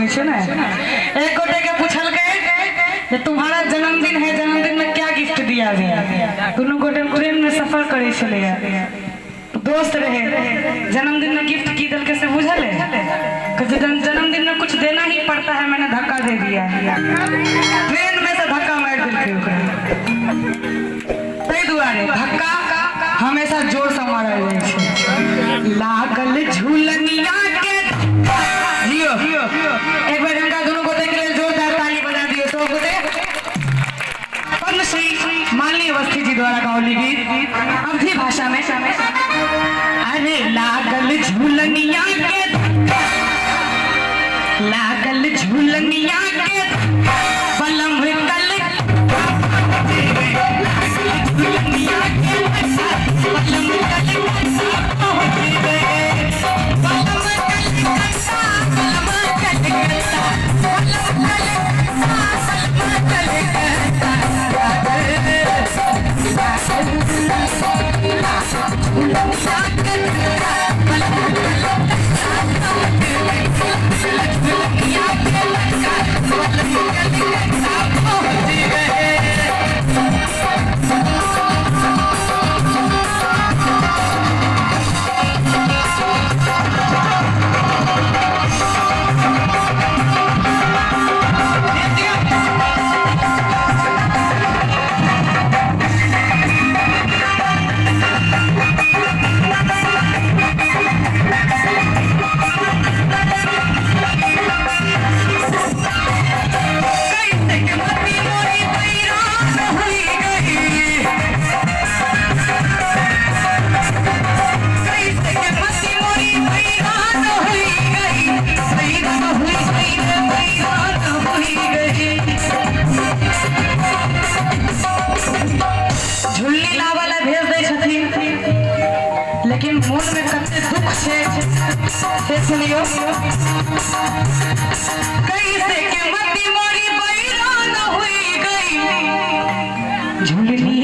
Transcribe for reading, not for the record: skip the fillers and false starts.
लगै छै ने। एक गोटे के पूछलकै जे तुम्हारा जन्मदिन है, जन्मदिन में क्या गिफ्ट दिया गया? दुनू गोटे ट्रेन में सफर करै छलैया, दोस्त रहे। जन्मदिन में गिफ्ट की देलकै से बुझल है? कहै छै, जन्मदिन में कुछ देना ही पड़ता है, मैंने धक्का दे दिया। ट्रेन में से धक्का मारि देलकै ओकरा। ताहि दुआरे धक्का हमेशा जोर से मारल जाइ छै। लागल झूलनिया के जियो। एक बेर हिनका दुनू गोटे के लेल जोरदार ताली बजा दियौ सब गोटे। पद्मश्री मालिनी अवस्थी जी द्वारा गाओली गीत अवधी भाषा में। अरे लागल झूलनिया के, लागल झूलनिया के पलम कल, झूलनिया के पलम कल, पलम कलकत्ता, पलम कलकत्ता, पलम कलकत्ता, कैसे के मती मोरी बैरान हुई गई, कैसे के मती मोरी बैरान हुई गई, बैरान हुई गई रे, बैरान हुई गई। झुल्ली लाबऽ लए भेज दै छथिन, लेकिन मोनमे कते दुख छै से सुनियौ। कैसे के मती मोरी बैरान हुई गई, झुलनी